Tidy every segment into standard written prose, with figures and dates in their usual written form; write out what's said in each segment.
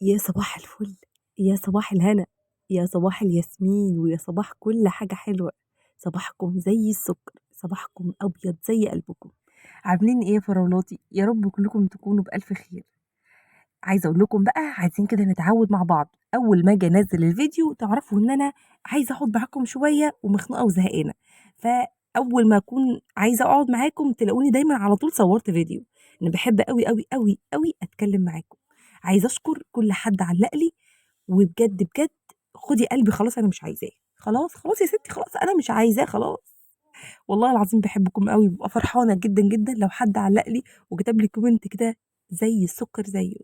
يا صباح الفل، يا صباح الهنا، يا صباح الياسمين، ويا صباح كل حاجة حلوة. صباحكم زي السكر، صباحكم أبيض زي قلبكم. عاملين إيه يا فراولاتي؟ يا رب كلكم تكونوا بألف خير. عايزة أقول لكم بقى، عايزين كده نتعود مع بعض، أول ما أجي أنزل الفيديو تعرفوا إن أنا عايزة أقعد معاكم شوية ومخنوقة وزهقانة، فأول ما أكون عايزة أقعد معاكم تلاقوني دايما على طول صورت فيديو. أنا بحب أوي أوي أوي أوي أتكلم معاكم. عايزة أشكر كل حد علق لي، وبجد بجد خدي قلبي، خلاص أنا مش عايزاه، خلاص خلاص يا ستي، خلاص أنا مش عايزاه خلاص. والله العظيم بحبكم قوي، ببقى فرحانة جدا جدا لو حد علق لي وكتب لي comment كده زي السكر زيه.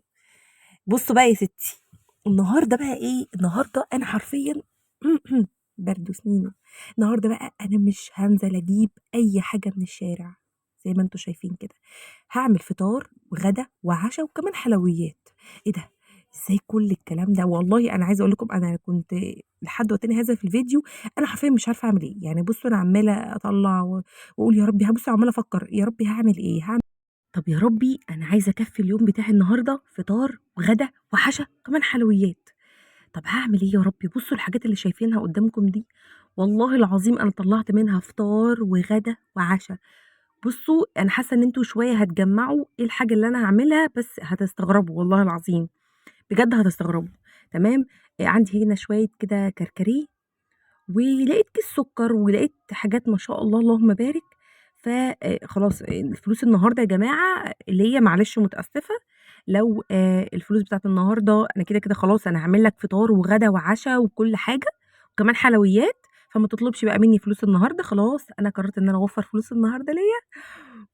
بصوا بقى يا ستي، النهارده بقى ايه؟ النهارده انا حرفيا برد سنينه. النهارده بقى انا مش هنزل اجيب اي حاجة من الشارع زي ما انتوا شايفين كده. هعمل فطار وغدا وعشاء وكمان حلويات. ايه ده؟ ازاي كل الكلام ده؟ والله انا عايزه اقول لكم انا كنت لحد وقتنا هذا في الفيديو انا حرفيا مش عارفه اعمل ايه. بصوا انا عماله اطلع واقول يا ربي، بصوا عماله افكر يا ربي هعمل ايه، هعمل طب يا ربي انا عايزه اكفي اليوم بتاعي النهارده فطار وغدا وعشاء وكمان حلويات. طب هعمل ايه يا ربي؟ بصوا الحاجات اللي شايفينها قدامكم دي، والله العظيم انا طلعت منها فطار وغدا وعشاء. بصوا انا حاسه ان انتوا شوية هتجمعوا ايه الحاجة اللي انا هعملها، بس هتستغربوا والله العظيم بجد هتستغربوا. تمام. عندي هنا شوية كده كركديه، ولقيت كيس سكر، ولقيت حاجات ما شاء الله اللهم بارك. خلاص، الفلوس النهارده يا جماعة اللي هي معلش متاسفه، لو الفلوس بتاعت النهارده انا كده كده خلاص انا هعمل لك فطار وغدا وعشاء وكل حاجة وكمان حلويات، فما تطلبش بقى مني فلوس النهارده. خلاص انا قررت ان انا اوفر فلوس النهارده ليا،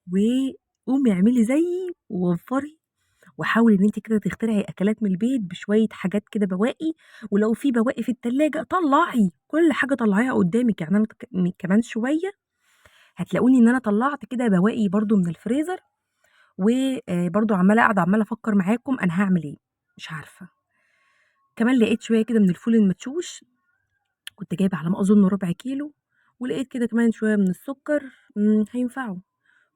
وقومي اعملي زيي ووفري، وحاولي ان انت كده تخترعي اكلات من البيت بشوية حاجات كده بواقي، ولو في بواقي في التلاجة طلعي كل حاجة، طلعيها قدامك. انا كمان شوية هتلاقوني ان انا طلعت كده بواقي برضو من الفريزر، وبرضو عماله قاعدة عماله افكر معاكم انا هعمل ايه، مش عارفه. كمان لقيت شوية كده من الفول المدشوش، كنت جايبه على ما اظن ربع كيلو، ولقيت كده كمان شوية من السكر، هينفعوا.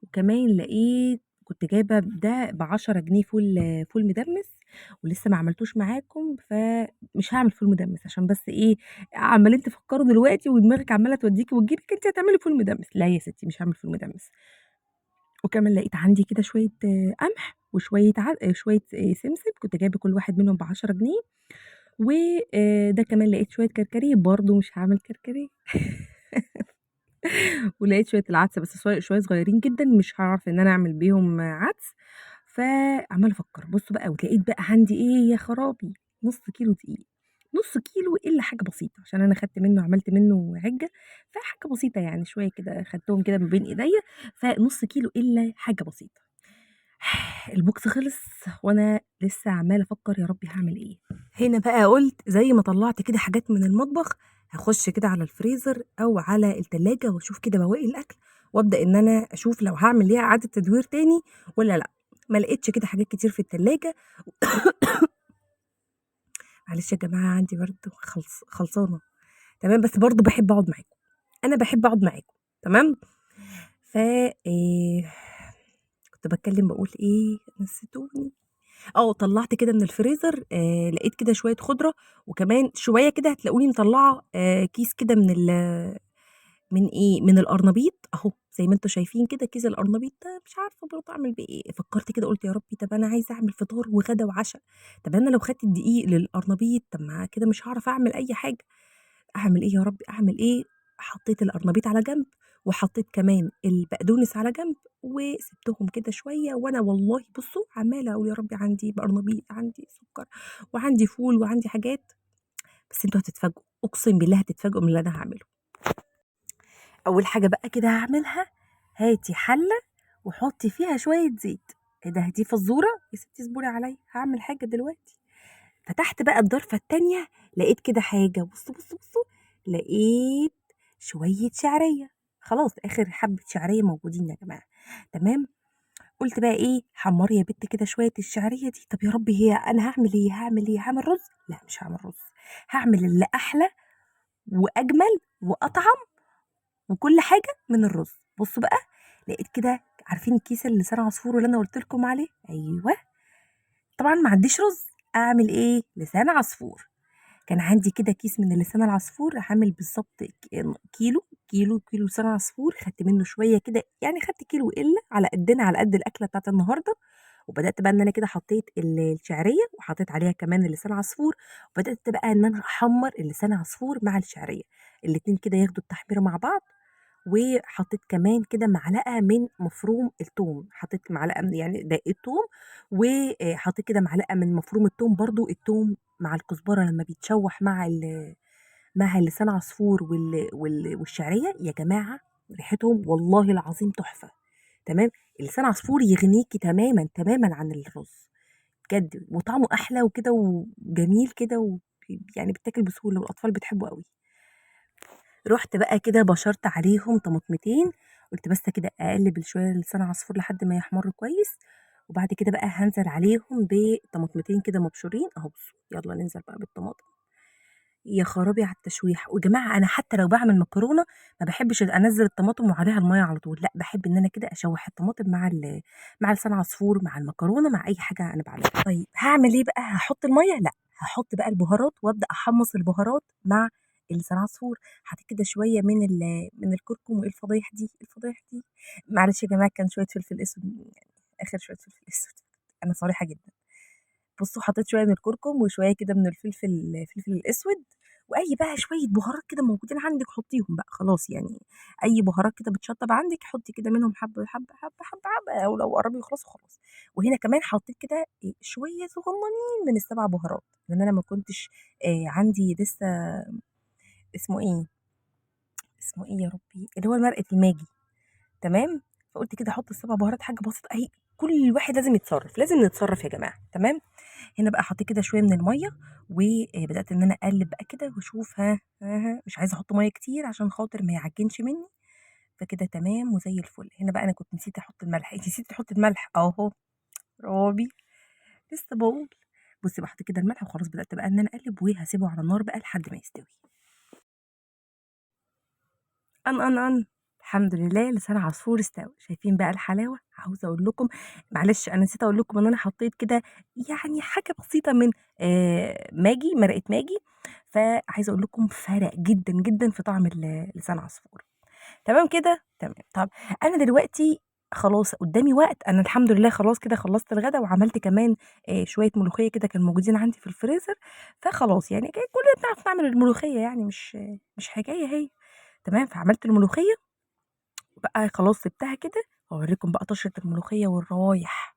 وكمان لقيت كنت جايبه ده ب10 جنيه فول مدمس، ولسه ما عملتوش معاكم، فمش هعمل فول مدمس عشان بس ايه، عمالين تفكروا دلوقتي ودماغك عماله توديكي وتجيبك انت هتعملي فول مدمس. لا يا ستي مش هعمل فول مدمس. وكمان لقيت عندي كده شوية، قمح وشوية شوية، سمسم، كنت جايبه كل واحد منهم ب10 جنيه. ده كمان لقيت شوية كركديه، برضو مش هعمل كركديه. ولقيت شوية العدس بس شوية صغيرين جدا، مش هعرف ان انا اعمل بيهم عدس. فعماله افكر. بصوا بقى، ولقيت بقى عندي ايه يا خرابي، نص كيلو دقيق، نص كيلو الا حاجة بسيطة، عشان انا خدت منه عملت منه عجة، فحاجه بسيطة شوية كده خدتهم كده من بين ايديا، فنص كيلو الا حاجة بسيطة. البوكس خلص وانا لسه عماله افكر يا ربي هعمل ايه. هنا بقى قلت زي ما طلعت كده حاجات من المطبخ، هخش كده على الفريزر او على التلاجة واشوف كده بواقي الاكل، وابدا ان انا اشوف لو هعمل ليها اعاده تدوير تاني ولا لا. ما لقيتش كده حاجات كتير في التلاجة. معلش يا جماعة عندي برد خلصانه. تمام، بس برضو بحب اقعد معاكم، انا بحب اقعد معاكم. تمام. كنت بتكلم بقول ايه، نسيتوني. طلعت كده من الفريزر، لقيت كده شوية خضرة، وكمان شوية كده هتلاقوني مطلعه، كيس كده من من ايه، من القرنبيط اهو زي ما انتوا شايفين كده. كيس القرنبيط ده مش عارفه برضه اعمل بيه ايه. فكرت كده قلت يا ربي طب انا عايزه اعمل فطار وغدا وعشاء، طب انا لو خدت الدقيق للقرنبيط طب ما كده مش هعرف اعمل اي حاجة، اعمل ايه يا ربي، اعمل ايه. حطيت القرنبيط على جنب، وحطيت كمان البقدونس على جنب، وسبتهم كده شوية. وانا والله بصوا عماله اقول يا ربي عندي قرنبيط، عندي سكر، وعندي فول، وعندي حاجات، بس انتوا هتتفاجئوا، اقسم بالله هتتفاجئوا من اللي انا هعمله. اول حاجة بقى كده هعملها، هاتي حله وحطي فيها شوية زيت. ايه ده، دي فزوره يا ستي، اصبري عليا هعمل حاجة دلوقتي. فتحت بقى الضرفه التانية، لقيت كده حاجة، بصوا بصوا بصوا، لقيت شوية شعرية. خلاص اخر حبه شعرية موجودين يا جماعة. تمام. قلت بقى ايه، حمري يا بت كده شوية الشعرية دي. طب يا ربي هي انا هعمل ايه، هعمل ايه، هعمل رز؟ لا مش هعمل رز، هعمل اللي احلى واجمل واطعم وكل حاجة من الرز. بصوا بقى، لقيت كده، عارفين الكيس اللي لسان عصفور اللي انا قلت لكم عليه؟ ايوه. طبعا ما عنديش رز، أعمل إيه؟ لسان عصفور. كان عندي كده كيس من اللسان العصفور عامل بالظبط كيلو كيلو كيلو لسان عصفور، خدت منه شوية كده، يعني خدت كيلو إلا على قدنا، على قد الأكلة بتاعت النهاردة. وبدأت بقى إن أنا كده حطيت الشعرية وحطيت عليها كمان اللسان عصفور، وبدأت بقى إن أنا أحمر اللسان عصفور مع الشعرية، الاتنين كده ياخدوا التحميرة مع بعض. وحطيت كمان كده معلقة من مفروم التوم، حطيت معلقة من يعني دقة توم، وحطيت كده معلقة من مفروم التوم برضو. التوم مع الكزبرة لما بيتشوح مع اللسان عصفور والشعرية يا جماعة، ريحتهم والله العظيم تحفة. تمام، اللسان عصفور يغنيكي تماما تماما عن الرز بجد، وطعمه أحلى وكده وجميل كده، يعني بيتاكل بسهولة والأطفال بتحبه قوي. رحت بقى كده بشرت عليهم طماطمتين، قلت بس كده اقلب شوية لسان عصفور لحد ما يحمر كويس، وبعد كده بقى هنزل عليهم بطماطمتين كده مبشورين اهو. بصوا يلا ننزل بقى بالطماطم. يا خرابي على التشويح. وجماعه انا حتى لو بعمل مكرونه ما بحبش انزل الطماطم وعليها المية على طول، لا بحب ان انا كده اشوح الطماطم مع لسان عصفور، مع المكرونه، مع اي حاجة انا بعملها. طيب هعمل ايه بقى؟ هحط المية؟ لا، هحط بقى البهارات وابدا احمص البهارات مع اللسان عصفور. حطيت كده شوية من الكركم. وايه الفضايح دي؟ الفضايح دي معلش يا جماعة، كان شوية فلفل اسود، يعني اخر شوية فلفل اسود، انا صريحه جدا. بصوا حطيت شوية من الكركم وشوية كده من الفلفل الاسود، واي بقى شوية بهارات كده موجودين عندك حطيهم بقى خلاص، يعني اي بهارات كده بتشطب عندك حطي كده منهم حبه حبه حبه حبه حبه، او لو قربوا يخلصوا خلاص. وهنا كمان حطيت كده شوية صغننين من السبع بهارات، لان انا ما كنتش عندي لسه اسمه ايه يا ربي، اللي هو مرقه الماجي. تمام، فقلت كده احط السبع بهارات، حاجة بسيطة اهي، كل واحد لازم يتصرف، لازم نتصرف يا جماعة. تمام، هنا بقى حطيت كده شوية من المية، وبدات ان انا اقلب بقى كده واشوف، ها ها، مش عايزه احط مية كتير عشان خاطر ما يعجنش مني. فكده تمام وزي الفل. هنا بقى انا كنت نسيت احط الملح، انت نسيتي تحطي الملح اهو، رابي لسه بقول. بصي بحط كده الملح وخلاص، بدات بقى ان انا اقلب وهسيبه على النار بقى لحد ما يستوي. ان ان ان الحمد لله لسان عصفور استوى. شايفين بقى الحلاوة؟ عاوزه اقول لكم معلش انا نسيت اقول لكم ان انا حطيت كده يعني حاجة بسيطة من ماجي، مرقه ماجي، فعايزه اقول لكم فرق جدا جدا في طعم لسان عصفور. تمام كده؟ تمام. طب انا دلوقتي خلاص قدامي وقت، انا الحمد لله خلاص كده خلصت الغدا، وعملت كمان شوية ملوخية كده كانوا موجودين عندي في الفريزر، فخلاص يعني كلنا بنعرف نعمل الملوخية، يعني مش حكاية هي. تمام، فعملت الملوخية بقى خلاص سبتها كده، واوريكم بقى طشره الملوخية والروايح.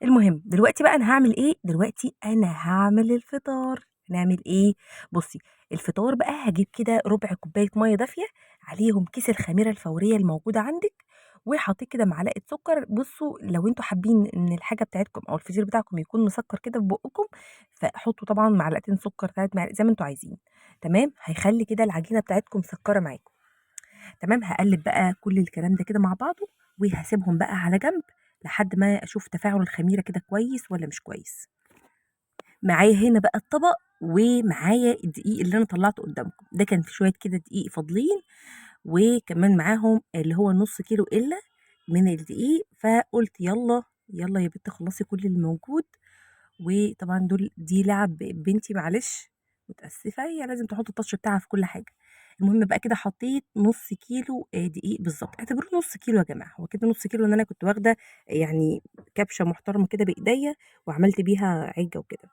المهم دلوقتي بقى انا هعمل ايه؟ دلوقتي انا هعمل الفطار. هنعمل ايه؟ بصي الفطار بقى هجيب كده ربع كوباية مية دافيه، عليهم كيس الخميره الفورية الموجودة عندك، وحطيت كده معلقه سكر. بصوا لو انتوا حابين ان الحاجة بتاعتكم او الفطير بتاعكم يكون مسكر كده في بقكم، فحطوا طبعا معلقتين سكر، 3 معالق زي ما انتوا عايزين. تمام، هيخلي كده العجينة بتاعتكم مسكره معاكم. تمام، هقلب بقى كل الكلام ده كده مع بعضه، وهسيبهم بقى على جنب لحد ما اشوف تفاعل الخميره كده كويس ولا مش كويس. معايا هنا بقى الطبق، ومعايا الدقيق اللي انا طلعته قدامكم ده، كان في شوية كده دقيق فاضلين، وكمان معاهم اللي هو نص كيلو الا من الدقيق. فقلت يلا يلا يا بنت خلصي كل اللي موجود. وطبعا دول دي لعب بنتي، معلش متاسفه، هي لازم تحط التاتش بتاعها في كل حاجة. المهم بقى كده حطيت نص كيلو دقيق بالظبط، اعتبروه نص كيلو يا جماعة، هو كده نص كيلو، ان انا كنت واخده يعني كبشة محترمه كده بايديا وعملت بيها عجة وكده.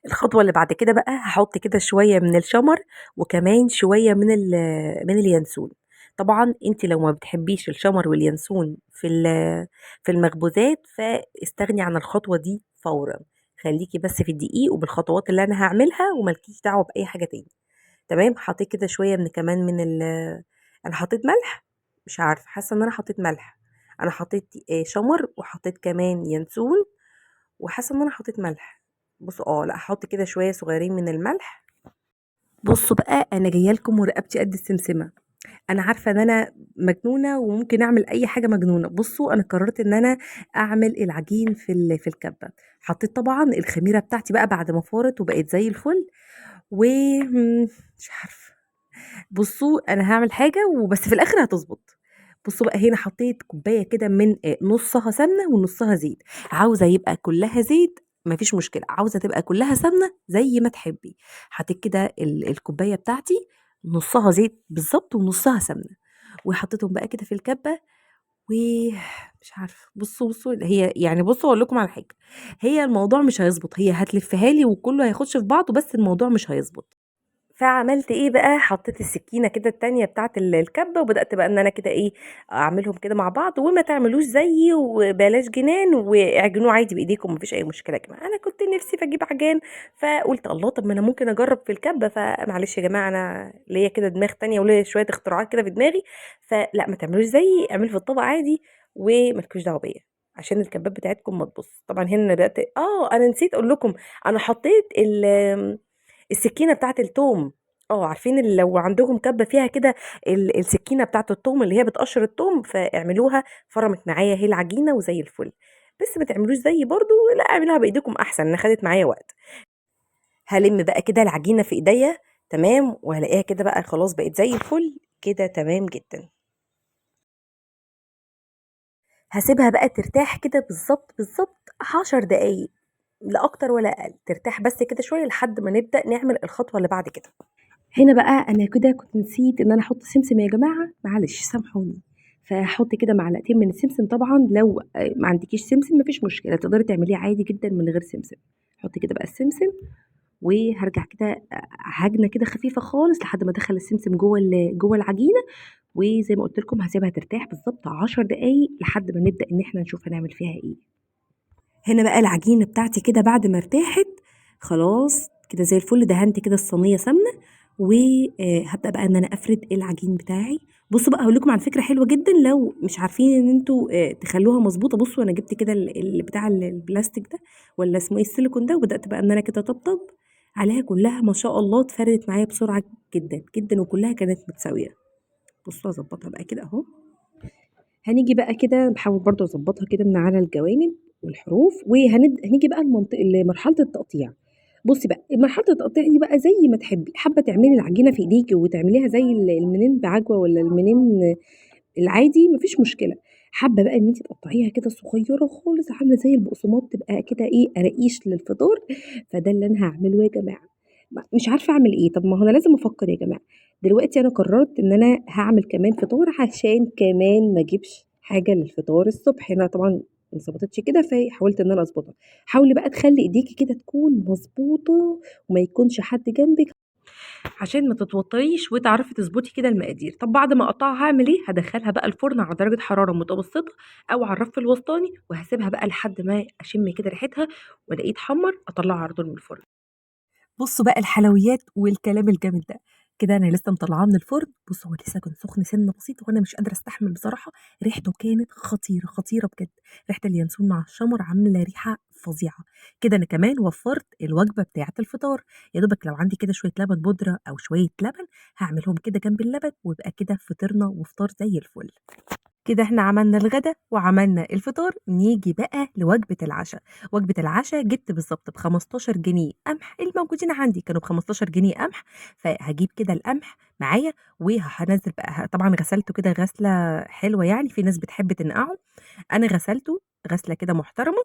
الخطوة اللي بعد كده بقى هحط كده شوية من الشمر، وكمان شوية من اليانسون. طبعا انت لو ما بتحبيش الشمر واليانسون في المخبوزات فاستغني عن الخطوة دي فورا، خليكي بس في الدقيق وبالخطوات اللي انا هعملها، وملكيش دعوه باي حاجة تاني. تمام، حطيت كده شوية من كمان من انا حطيت ملح، مش عارفه، حاسه ان انا حطيت ملح، انا حطيت شمر وحطيت كمان ينسون، وحاسه ان انا حطيت ملح. بصوا لا هحط كده شوية صغيرين من الملح. بصوا بقى انا جاية لكم ورقبتي قد السمسمه، انا عارفه ان انا مجنونة وممكن اعمل اي حاجة مجنونة. بصوا انا قررت ان انا اعمل العجين في الكبه. حطيت طبعا الخميره بتاعتي بقى بعد ما فارت وبقت زي الفل، و مش عارفه. بصوا انا هعمل حاجة وبس في الاخر هتظبط. بصوا بقى هنا حطيت كوباية كده من نصها سمنه ونصها زيت، عاوزه يبقى كلها زيت ما فيش مشكلة، عاوزة تبقى كلها سمنة زي ما تحبي. حطيت كده الكوباية بتاعتي نصها زيت بالضبط ونصها سمنة، وحطيتهم بقى كده في الكبة. ومش عارفة، بصوا بصوا هي يعني بصوا أقول لكم على حاجة، هي الموضوع مش هيضبط، هي هتلفها لي وكله هيخش في بعضه، بس الموضوع مش هيضبط. فعملت إيه بقى، حطيت السكينة كده التانية بتاعة الكبة، وبدأت بقى إن أنا كده إيه، أعملهم كده مع بعض. وما تعملوش زيي وبلاش جنان، واعجنوه عادي بإيديكم، ما فيش أي مشكلة يا جماعة. أنا كنت نفسي فأجيب عجان، فقلت الله طب ما أنا ممكن أجرب في الكبة. فمعلش يا جماعة، أنا ليا كده دماغ تانية وليا شوية اختراعات كده في دماغي، فلا ما تعملوش زيي، اعملوا في الطبق عادي وما لكوش دعوة بيا، عشان الكبات بتاعتكم ما تبص. طبعا هنا أنا بدأت، أنا نسيت أقول لكم، أنا حطيت السكينة بتاعة التوم. عارفين لو عندكم كبة فيها كده السكينة بتاعة التوم اللي هي بتقشر التوم، فاعملوها. فرمت معايا هي العجينة وزي الفل، بس ما تعملوش زيي برضو، لا اعملوها بإيديكم أحسن، أنا خدت معايا وقت. هلم بقى كده العجينة في إيديا، تمام، وهلاقيها كده بقى خلاص بقت زي الفل كده، تمام جدا. هسيبها بقى ترتاح كده بالظبط بالظبط 10 دقايق، لا أكتر ولا أقل، ترتاح بس كده شوية لحد ما نبدأ نعمل الخطوة اللي بعد كده. هنا بقى أنا كده كنت نسيت إن أنا أحط سمسم يا جماعة، معلش سامحوني، فهحط كده معلقتين من السمسم. طبعا لو ما عندكيش سمسم مفيش مشكلة، تقدري تعمليه عادي جدا من غير سمسم. حطي كده بقى السمسم، وهرجع كده عجنة كده خفيفة خالص لحد ما ادخل السمسم جوه العجينة. وزي ما قلت لكم هسيبها ترتاح بالظبط 10 دقايق لحد ما نبدأ إن احنا نشوف هنعمل فيها إيه. هنا بقى العجينة بتاعتي كده بعد ما ارتاحت خلاص كده زي الفل، دهنت كده الصينية سمنة، وهبدأ بقى إن أنا أفرد العجين بتاعي. بصوا بقى هقول لكم على فكرة حلوة جدا، لو مش عارفين إن انتوا، تخلوها مظبوطة. بصوا أنا جبت كده بتاع البلاستيك ده ولا اسمه إيه، السيليكون ده، وبدأت بقى إن أنا كده أطبطب عليها كلها، ما شاء الله اتفردت معايا بسرعة جدا جدا، وكلها كانت متساوية. بصوا هظبطها بقى كده أهو. هنيجي بقى كده بحاول برضو أظبطها كده من على الجوانب والحروف، وهنيجي بقى لمرحلة التقطيع. بصي بقى مرحلة التقطيع دي بقى زي ما تحبي، حابة تعملي العجينة في ايديكي وتعمليها زي المنين بعجوة ولا المنين العادي مفيش مشكلة. حابة بقى ان انت تقطعيها كده صغيرة خالص عاملة زي البقسماط، تبقى كده ايه قراقيش للفطار. فده اللي انا هعمله يا جماعة، مش عارفة اعمل ايه. طب ما هو انا لازم افكر يا جماعة. دلوقتي انا قررت ان انا هعمل كمان فطار عشان كمان ما اجيبش حاجة للفطار الصبح. هنا طبعا ما ظبطتش كده، فحاولت ان انا اظبطها. حاولي بقى تخلي ايديكي كده تكون مظبوطة وما يكونش حد جنبك عشان ما تتوتريش وتعرفي تظبطي كده المقادير. طب بعد ما اقطعها هعمل ايه؟ هدخلها بقى الفرن على درجه حرارة متوسطه او على الرف الوسطاني، وهسيبها بقى لحد ما اشم كده ريحتها والاقيه اتحمر، اطلعها على طول من الفرن. بصوا بقى الحلويات والكلام الجامد ده كده، انا لسه مطلعاه من الفرن. بصوا هو لسه كان سخن سنة بسيطة وانا مش قادرة استحمل بصراحة، ريحته كانت خطيرة خطيرة بجد. ريحه اليانسون مع الشمر عامله ريحه فظيعة كده. انا كمان وفرت الوجبة بتاعه الفطار، يا دوبك لو عندي كده شوية لبن بودره او شوية لبن هعملهم كده جنب اللبن، ويبقى كده فطرنا وفطار زي الفل. كده احنا عملنا الغدا وعملنا الفطار. نيجي بقى لوجبة العشاء. وجبة العشاء جبت بالظبط ب15 جنيه قمح، الموجودين عندي كانوا ب15 جنيه قمح، فهجيب كده القمح معايا وهنزل بقى. طبعا غسلته كده غسلة حلوة، في ناس بتحب تنقعه، انا غسلته غسلة كده محترمة.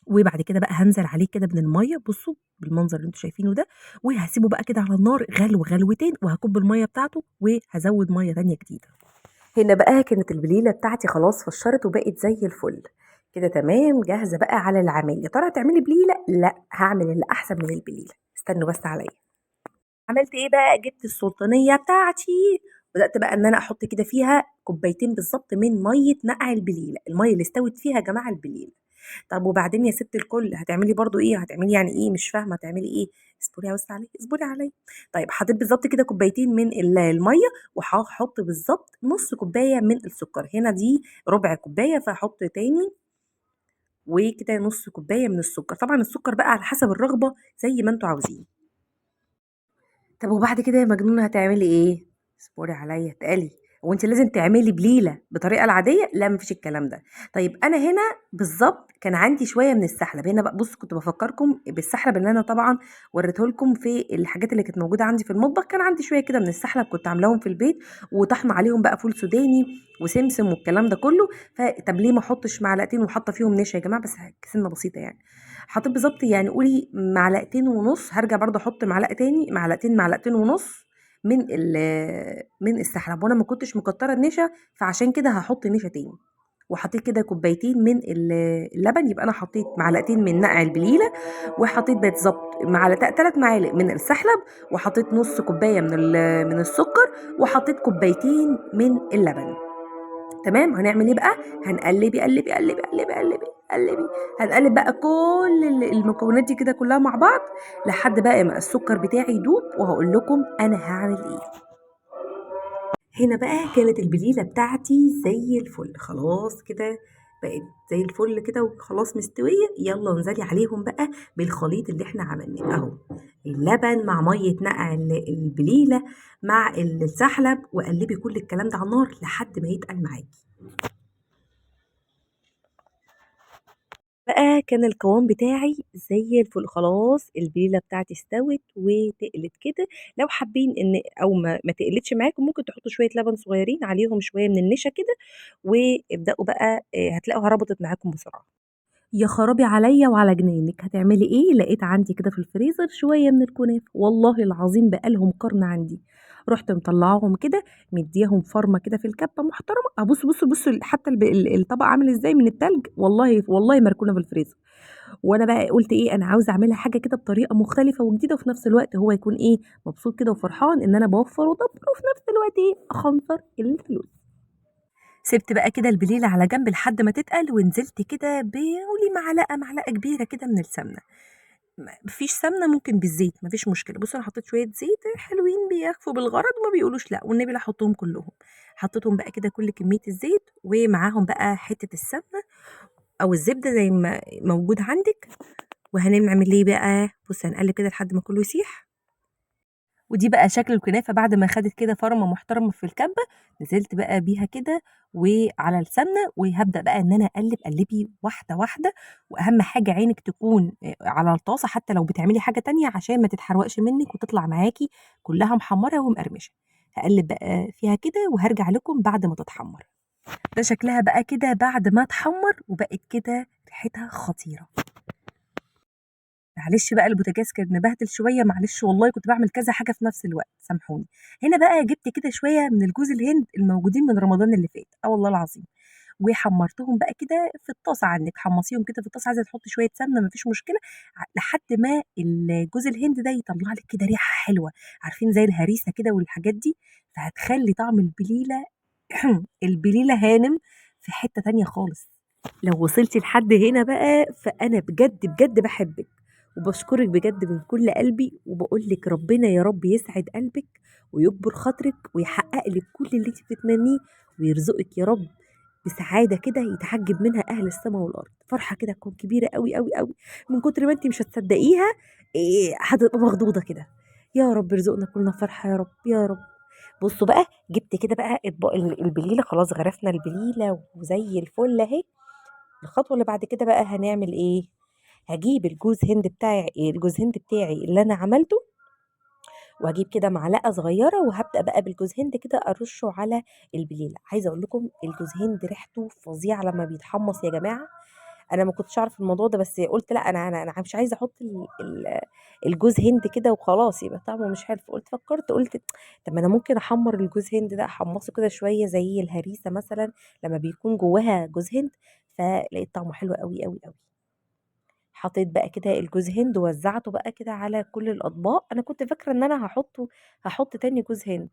وبعد كده بقى هنزل عليه كده من المية، بصوا بالمنظر اللي انتوا شايفينه ده، وهسيبه بقى كده على النار غلو غلوتين، وهكب المية بتاعته وهزود مية تانية جديدة. هنا بقى كانت البليلة بتاعتي خلاص فشرت وبقت زي الفل كده، تمام، جاهزة بقى على العمل. يا ترى هتعملي بليلة؟ لا، هعمل اللي أحسن من البليلة، استنوا بس عليا. عملت إيه بقى؟ جبت السلطانية بتاعتي، بدأت بقى إن أنا أحط كده فيها كوبايتين بالظبط من مية نقع البليلة، المية اللي استوت فيها يا جماعة البليلة. طب وبعدين يا ست الكل هتعملي برضو إيه؟ هتعملي يعني إيه؟ مش فاهمة هتعملي إيه؟ اصبري بس عليا، اصبري عليا. طيب حطيت بالظبط كده كوبايتين من المية، وهحط بالظبط نص كوباية من السكر، هنا دي ربع كوباية فهحط تاني وكده نص كوباية من السكر. طبعا السكر بقى على حسب الرغبة زي ما انتوا عاوزين. طب وبعد كده يا مجنونة هتعملي ايه؟ اصبري عليا اتقلي. هو أنتِ لازم تعملي بليلة بالطريقة العادية؟ لا، ما فيش الكلام ده. طيب أنا هنا بالضبط كان عندي شوية من السحلب، هنا بقى بُصّوا كنت بافكّركم بالسحلب اللي أنا طبعًا وريته لكم في الحاجات اللي كانت موجودة عندي في المطبخ، كان عندي شوية كده من السحلب كنت عاملاهم في البيت وطحنة عليهم بقى فول سوداني وسمسم والكلام ده كله، فطب ليه ما أحطش معلقتين وحاطة فيهم نشا يا جماعة، بس سنة بسيطة يعني. حطيت بالضبط يعني قولي معلقتين ونص، هارجع برضه أحط معلقة تاني، معلقتين، معلقتين ونص من السحلب، وأنا ما كنتش مكترة النشا فعشان كده هاحط نشا تاني. وحطيت كده كوبايتين من اللبن، يبقى أنا حطيت معلقتين من نقع البليلة، وحطيت بالضبط 3 معالق من السحلب، وحطيت نص كوباية من السكر، وحطيت كوبايتين من اللبن. تمام. هنعمل ايه بقى؟ هنقلبي قلبي قلبي قلبي قلبي قلبي، هنقلب بقى كل المكونات دي كده كلها مع بعض لحد بقى ما السكر بتاعي يدوب، وهقول لكم انا هعمل ايه. هنا بقى كانت البليله بتاعتي زي الفل، خلاص كده بقت زي الفل كده وخلاص مستوية. يلا انزلي عليهم بقى بالخليط اللي احنا عملناه اهو، اللبن مع مية نقع البليله مع السحلب، وقلبي كل الكلام ده على النار لحد ما يتقل معاكي. بقى كان القوام بتاعي زي الفل، خلاص البليله بتاعتي استوت وتقلت كده. لو حابين ان او ما تقلتش معاكم ممكن تحطوا شوية لبن صغيرين عليهم شوية من النشا كده، وابداوا بقى، هتلاقوها ربطت معاكم بسرعة. يا خرابي عليا وعلى جنانك، هتعملي ايه؟ لقيت عندي كده في الفريزر شوية من الكنافه، والله العظيم بقالهم قرن عندي، رحت مطلعاهم كده مدياهم فرمه كده في الكبه محترمه. ابص بص بص حتى الطبق عامل ازاي من التلج، والله والله مركونة في الفريزر. وانا بقى قلت ايه، انا عاوزه اعملها حاجة كده بطريقة مختلفة وجديدة، وفي نفس الوقت هو يكون ايه مبسوط كده وفرحان ان انا بوفر وادبر، وفي نفس الوقت ايه اخنصر الفلوس. سبت بقى كده البليله على جنب لحد ما تتقل، ونزلت كده بقولي معلقه كبيرة كده من السمنة. مفيش سمنه ممكن بالزيت مفيش مشكلة. بصوا انا حطيت شوية زيت حلوين بيكفوا بالغرض وما بيقولوش لا، والنبي لا احطهم كلهم. حطيتهم بقى كده كل كمية الزيت، ومعاهم بقى حتة السمنة او الزبدة زي ما موجود عندك. وهنعمل ايه بقى؟ بص هنقلب كده لحد ما كله يسيح. ودي بقى شكل الكنافه بعد ما خدت كده فرمه محترمه في الكبه، نزلت بقى بيها كده وعلى السمنة، وهبدا بقى ان انا اقلب. قلبي واحدة واحدة، واهم حاجة عينك تكون على الطاسه حتى لو بتعملي حاجة تانية عشان ما تتحرقش منك وتطلع معاكي كلها محمرة ومقرمشه. هقلب بقى فيها كده وهرجع لكم بعد ما تتحمر. ده شكلها بقى كده بعد ما اتحمر وبقت كده ريحتها خطيرة. معلش بقى البوتاجاز كان مبهدل شوية، معلش والله كنت بعمل كذا حاجة في نفس الوقت سامحوني. هنا بقى جبت كده شوية من الجوز الهند الموجودين من رمضان اللي فات، والله العظيم، وحمرتهم بقى كده في الطاسه عندك، حمصيهم كده في الطاسه، عايزه تحطي شوية سمنه مفيش مشكلة، لحد ما الجوز الهند ده يطلع لك كده ريحه حلوة، عارفين زي الهريسه كده والحاجات دي، فهتخلي طعم البليله البليله هانم في حتة تانية خالص. لو وصلتي لحد هنا بقى فانا بجد بجد بحبك وبشكرك بجد من كل قلبي، وبقول لك ربنا يا رب يسعد قلبك ويكبر خاطرك ويحقق لك كل اللي انت بتتمنيه، ويرزقك يا رب بسعادة كده يتعجب منها أهل السماء والأرض. فرحة كده تكون كبيرة قوي قوي قوي من كتر ما انت مش هتصدقيها، هتبقى مخضوضة كده. يا رب ارزقنا كلنا فرحة يا رب يا رب. بصوا بقى جبت كده بقى اطباق البليلة، خلاص غرفنا البليلة وزي الفل اهي. الخطوة اللي بعد كده بقى هنعمل ايه؟ هجيب الجوز هند بتاعي، الجوز هند بتاعي اللي انا عملته، وهجيب كده معلقه صغيرة وهبدا بقى بالجوز هند كده ارشه على البليله. عايزه اقول لكم الجوز هند ريحته فظيعة لما بيتحمص يا جماعة. انا ما كنتش اعرف الموضوع ده، بس قلت لا انا مش عايزه احط الجوز هند كده وخلاص يبقى طعمه مش حلو. فقلت فكرت قلت طب ما انا ممكن احمر الجوز هند ده، احمصه كده شوية زي الهريسه مثلا لما بيكون جواها جوز هند، فلقيت طعمه حلو قوي قوي قوي. حطيت بقى كده الجوز هند ووزعته بقى كده على كل الاطباق. انا كنت فاكره ان انا هحط تاني جوز هند.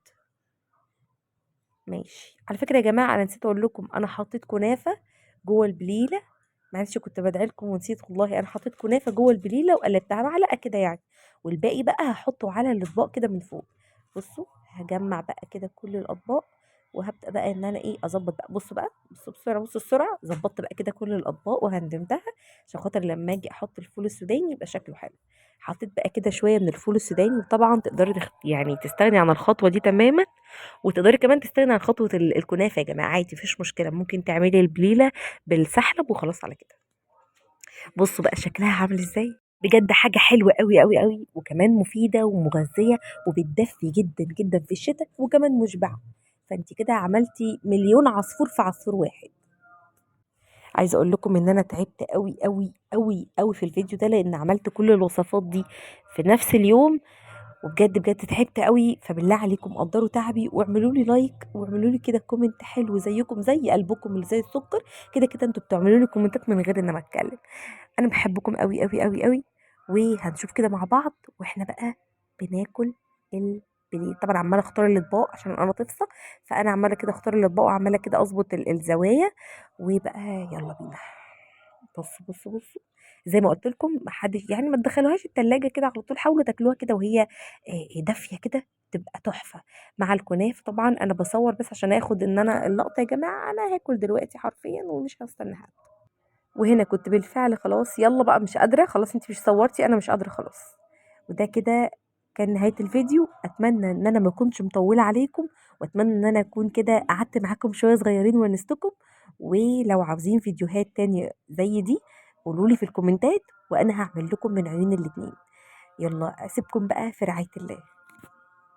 ماشي. على فكرة يا جماعة انا نسيت اقول لكم انا حطيت كنافه جوه البليله، معلش كنت بدعي لكم ونسيت والله. انا حطيت كنافه جوه البليله وقلبتها معلقه كده يعني، والباقي بقى هحطه على الاطباق كده من فوق. بصوا هجمع بقى كده كل الاطباق وهابدأ بقى إن أنا إيه، أضبّط بقى. بُصّوا بقى، بُصّوا بسرعة، بُصّوا السرعة، ضبّطت بقى كده كل الأطباق وهندمتها عشان خاطر لمّا آجي أحط الفول السوداني يبقى شكله حلو. حطيت بقى كده شوية من الفول السوداني، وطبعًا تقدري يعني تستغني عن الخطوة دي تمامًا، وتقدري كمان تستغني عن خطوة الكنافة يا جماعة عادي، ما فيش مشكلة، ممكن تعملي البليلة بالسحلب وخلاص على كده. بُصّوا بقى شكلها عامل إزاي، بجد حاجة حلوة أوي، أوي، أوي، وكمان مفيدة ومغذية وبتدفي جدًا، جدًا في الشتا، وكمان مشبعة. فأنتِ كده عملتِ مليون عصفور في عصفور واحد. عايزة أقول لكم إن أنا تعبت أوي، أوي، أوي، أوي في الفيديو ده، لإن عملت كل الوصفات دي في نفس اليوم، وبجد بجد تعبت أوي. فبالله عليكم قدروا تعبي واعملوا لي like، واعملوا لي كده comment حلو زيكم زي قلبكم اللي زي السكر كده كده، انتوا بتعملوا لي كومنتات من غير إن ما أتكلم. أنا بحبكم أوي، أوي، أوي، أوي، وهنشوف كده مع بعض وإحنا بقى بناكل البليلة. طبعا عمالة أختار الأطباق عشان أنا طفسة، فأنا عمالة كده أختار الأطباق وعمالة كده أظبط الزوايا. وبقى يلا بينا. بصوا بصوا بصوا، زي ما قلت لكم ما حدش يعني ما تدخلوهاش التلاجة كده على طول، حاولوا تاكلوها كده وهي دافية كده، تبقى تحفة مع الكنافة. طبعا أنا بصور بس عشان آخد إن أنا اللقطة يا جماعة، أنا هاكل دلوقتي حرفيا ومش هستنى حد. وهنا كنت بالفعل خلاص يلا بقى مش قادرة، خلاص انتي مش صورتي، أنا مش قادرة خلاص. وده كده كان نهاية الفيديو. أتمنى إن أنا ما أكونش مطولة عليكم، وأتمنى إن أنا أكون كده قعدت معاكم شوية صغيرين ونستكم. ولو عاوزين فيديوهات تانية زي دي قولولي في الكومنتات، وأنا هعمل لكم من عيون الاتنين. يلا أسيبكم بقى في رعاية الله.